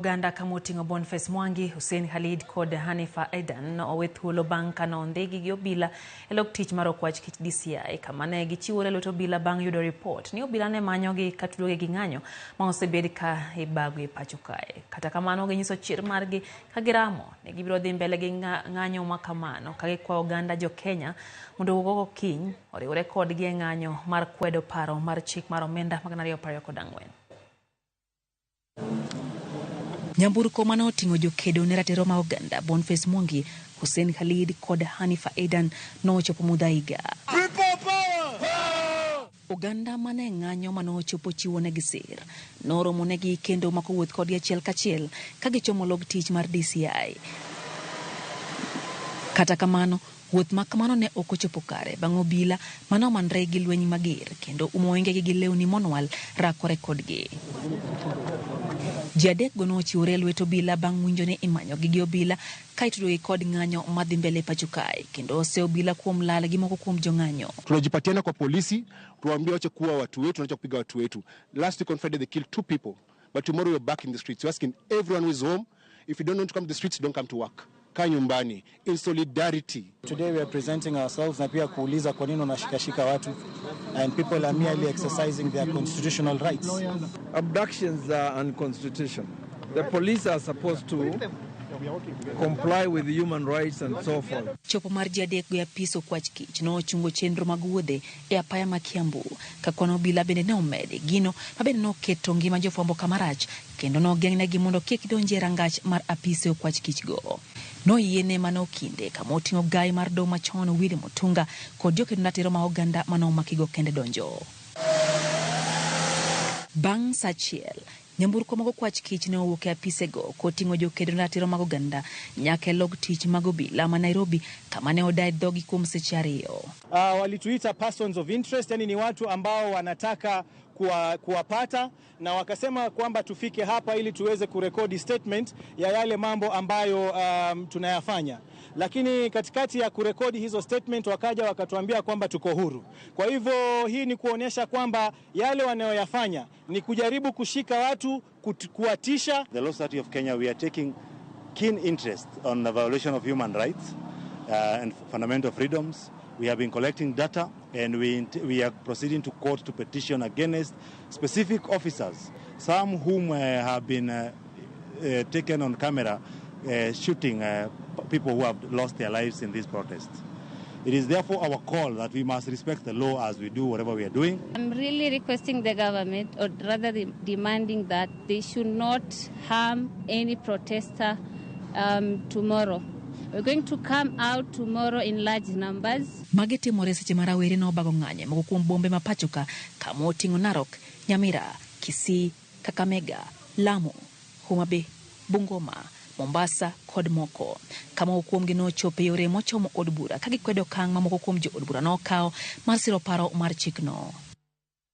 Oganda kama oting'o Boniface Mwangi, Hussein Khalid kod Hanifa Adan owe thuolo bang' ka nondhigi gi obila e log tich mar okwach kich DCI kama ne gichiwore lwet obila bang' yudo ripot ni obila ne manyogi ka tudogi gi ng'anyo ma osebed ka ibago e pacho kae. Kata kamano ginyiso chir margi ka giramo ni gibiro dhi mbele gi ng'anyo ma kamano ka gikwayo oganda jo Kenya mondo owuog oko kiny oriwre kodgi e ng'anyo mar kwedo paro mar chik mar omenda mag 2024. Nyamburko mane oting'o jokedo ne ratiro ma oganda Boniface Mwangi, Hussein Khalid kod Hanifa Adan nochopo Muthaiga. Oganda mane ng'anyo mane ochopo chiwo negi sir noromo negi kendo mako wuoth kodgi achiel kachiel ka gichomo log tich mar DCI. Kata kamano, wuoth ma kamano ne ok ochopo kare bang' obila mane omanre gi lweny mager kendo umo wengegi gi lewni monwal rakore kodgi. Ji adekgo nochiwore e lwet obila bang' winjo ni imanyogi gi obila ka itudogi kod ng'anyo madhi mbele pacho kae kendo ose obila kuom lal gi moko kuom jong'anyo. Tunajipatiana kwa polisi, tuwaambie wache kuua watu wetu, wache kupiga watu wetu. Last week on Friday they killed two people, but tomorrow we're back in the streets. We're asking everyone who is home, if you don't want to come to the streets, don't come to work. Kaa nyumbani in solidarity. Today we are presenting ourselves na pia kuuliza kwa nini unashikashika watu and people are merely exercising their constitutional rights. Abductions are unconstitutional. The police are supposed to comply with human rights and so forth. Chopo mar ji adek go e apis okwach kich nochungo chenro mag wuodhe e apaya ma Kiambu ka kwan obila bende ne omedi gino ma bende noketo ngima jofwambo kamarach kendo nogeng'negi mondo kik donji e rangach mar apise okwach kichgo. Noyiene mana okinde kama oting'o gai mar doho machon Willy Mutunga kod jokedo ratiro ma oganda mane omakigo kende donjo. Bang' saa achiel, nyamburko mag okwach kich ne owuok e apisego koting'o jokedo ratiro mag oganda nyaka e log tich mag obila ma Nairobi kama ne odaye dhogi kuom seche ariyo. Walituita persons of interest, yani ni watu ambao wanataka kuwapata na wakasema kwamba tufike hapa ili tuweze kurekodi statement ya yale mambo ambayo tunayafanya. Lakini katikati ya kurekodi hizo statement wakaja wakatuambia kwamba tuko huru. Kwa hivyo hii ni kuonyesha kwamba yale wanayoyafanya ni kujaribu kushika watu, kuwatisha. The Law Society of Kenya, we are taking keen interest on the violation of human rights and fundamental freedoms. We have been collecting data and we are proceeding to court to petition against specific officers, some whom have been taken on camera shooting people who have lost their lives in this protest. It is therefore our call that we must respect the law as we do whatever we are doing. I'm really requesting the government, or rather demanding that they should not harm any protester tomorrow. We're going to come out tomorrow in large numbers. Magi timore seche ma rawere nobago ng'anyo e moko kuom bombe ma pacho ka kama oting'o Narok, Nyamira, Kisii, Kakamega, Lamu, Homa Bay, Bungoma, Mombasa kod moko. Ka moko kuomgi nochopo e yore mochomo od bura ka gikwedo okang' ma moko kuom jo od bura nokawo mar siro paro mar chikno.